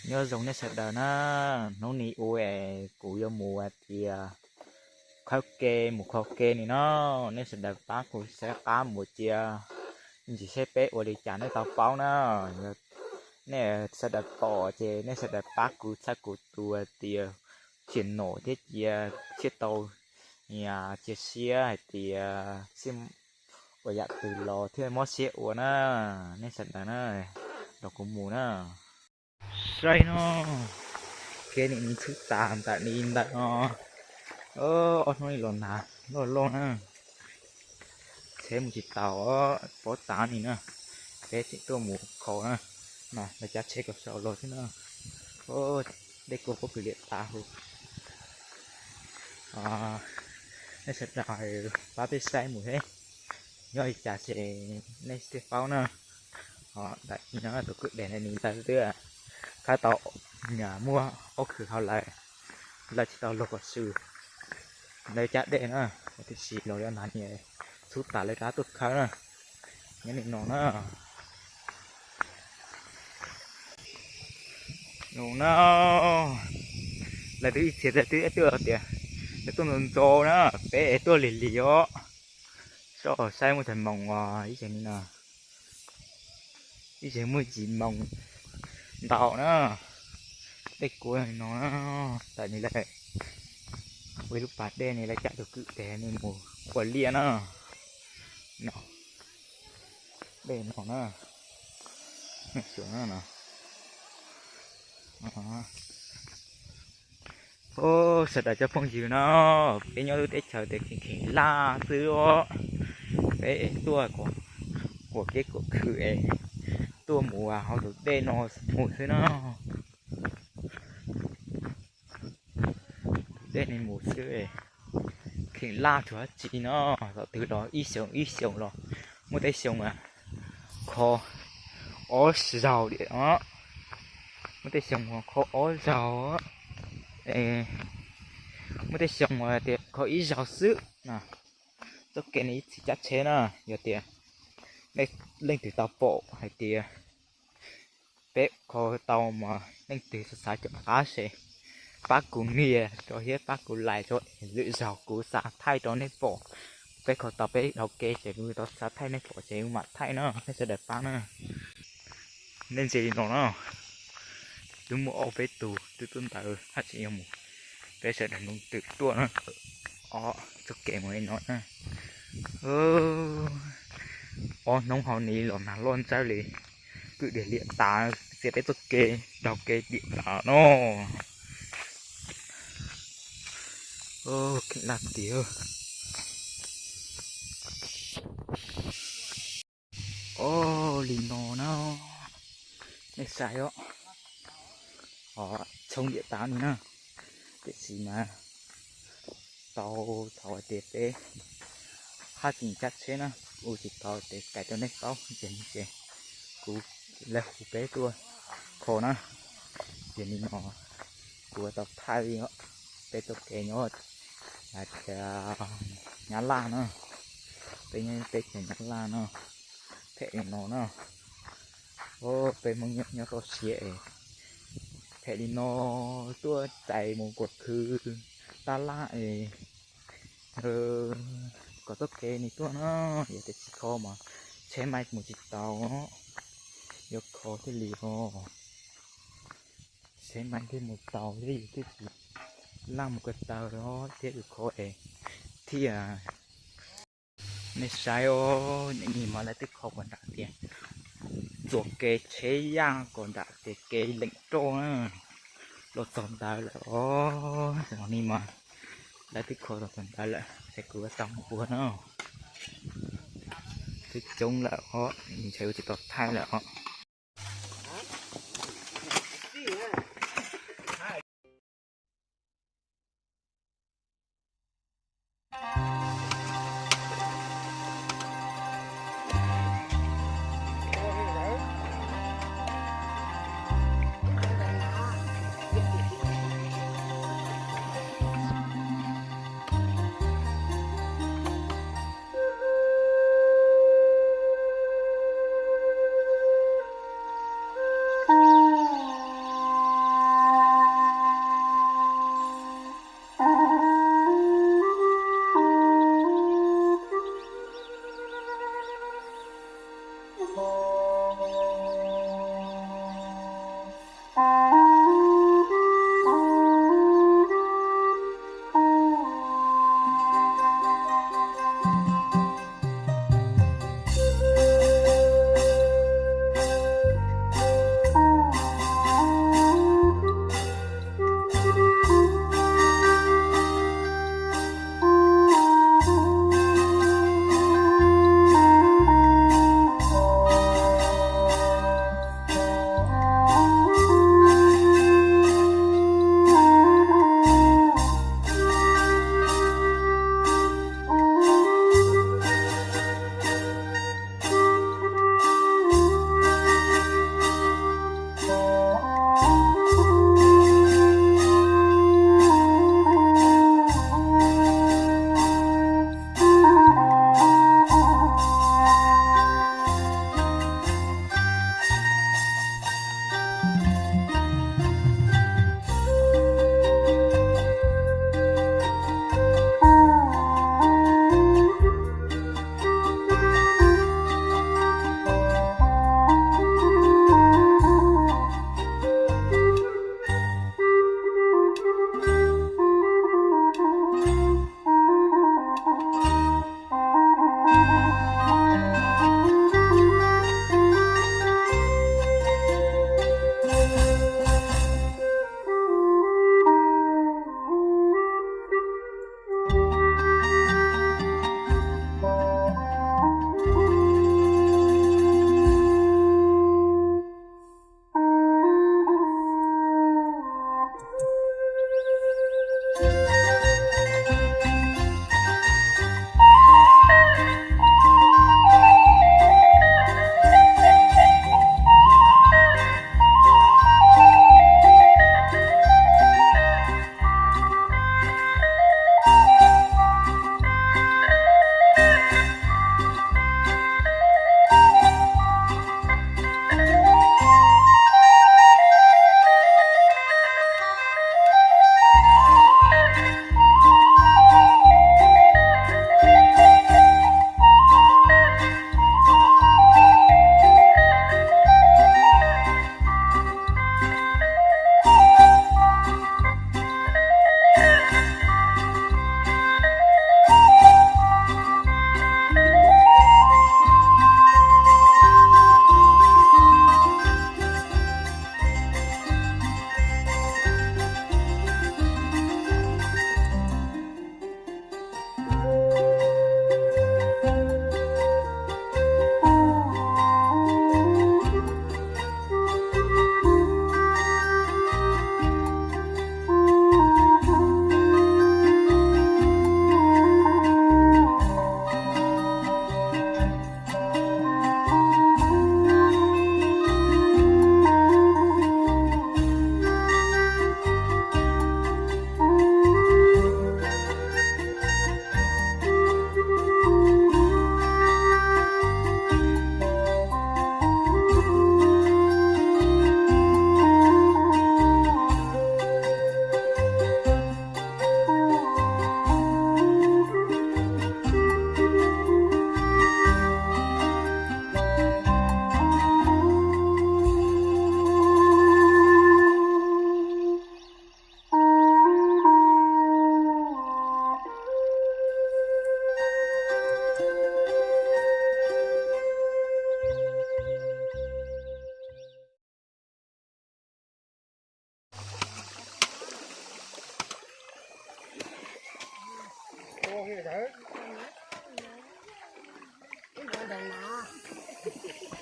Nyob zoo nej sawv daws na, hnub no ua es kuv yuav mus hais tias khawb ke mus kho ke ni no, nej sawv daws pab kuv saib qab mus cia, ntsis saib peb ua li cas nej tau paub na. Nej sawv daws pom ces nej sawv daws pab kuv txhawb kuv tus hais tias channel thiab cia thiaj tau cia siab hais tias ua yam twg los thiaj mob siab ua na, nej sawv daws na, los kuv mus na. Saib no, kev nim no txhub tas ntawm ni ntawm no, ob hnub los nag loj loj na, tsheb mus tsis taus, pob tav ni na, peb tseem tuaj mus kho na, no lawv cab tsheb kom sau los xwb na, dej kuj pob kws liam tas hu. Nej sawv daws pab peb saib mus thiab, yog li cas ces nej thiaj paub na. Ho ntawm no tus kwj deg no nws ntawd twb khawb tau, muaj ob khw hauv lawm, lawv tsis tau los kom swm, lawv cab dej na, tiam sis los yog nag ni txhub tas lawv rov tuaj khawb na, nyob li no na. No, lawv twb ib txhia twb twb tias lawv tuaj ntxov ntxov na, peb es tuaj lig lig os. Soj saib muaj tag moos os, ib txhia ni no, ib txhia muaj yim moos ntau na. Dej kuav no na, ntawm ni lawv ua ib lub pas dej ni lawv cab tus kwj deg ni mus ua liaj na. No, dej no na, xyov no. Sawv daws cov phooj ywg no, peb nyob lub teb chaws tias kheev kheev laj xwb os, peb es tuaj kuam kev kuam khw es tuaj mus hauv tus dej no mus xwb na. Tus dej no mus xwb, kheev laj tsuas dab tsi no, thaum twg los ib xyoos ib xyoos los, muaj tej xyoo kho ob zaug diam os, muaj tej xyoo kho ob zaug, muaj tej xyoo tias kho ib zaug xwb na. Txoj kev no ib txhis cab tsheb na, yog tias leej twg tau pom hais tias peb kho tau mas leej twg xav xav caum qab ces pab kuv nias rau thiab pab kuv like rau, lwm zaug kuv xav thaij rau nej pom. Peb kho tau peb dhau kev ces kuv tau xav thaij nej pom ces kuv mam thaij na, nej sawv daws pab na. Nej ntsia li no na, twb muaj ob peb tug twb tuaj ntawd haj tseem yuav mus, peb sawv daws noo twm tuaj na. Ob txoj kev mus li no na. Ob hnub hauv ni los nag loj ntsawj li, kwj deg liam tas, txiav peb txoj kev dhau kev diam tas no. Kheev laj tiag. Ob li no na, nej saib os, tshoob diam tas ni na, tiam sis mas tau thaum hais tias peb haj tseem cab tsheb na, kuv tsis tau tias kais rau nej paub ces, ces kuv, lawv hu peb tuaj kho na. Ces li no kuv tau thaij li peb txoj kev nyob hais tias Nyab Laj na, peb nyob teb chaws Nyab Laj no, phem li no na. Peb Hmoob nyob toj siab es phem li no, tuaj txais mus kuam khw tab laj es kom txoj kev ni tuaj no, yog tias tsis kho mas tsheb maib mus tsis tau, yuav kho thiaj li os. Tsheb maib thiaj mus tau thiab yus thiaj tsis laj mus ko taw thiab yus kho es thiaj. Nej saib os, nim no mas lawv twb kho kom nram tias txuas kev tsheb yaj kom nram tias kev leem roj na, los txog ntawd lawm os. Tam sim no mas lawv twb kho tau txog ntawd lawm, ces kuv tau mus ua no. Twb coob lawm os, ntshe kuv tsis tau thaij lawm os. Ib nrov ntawm no.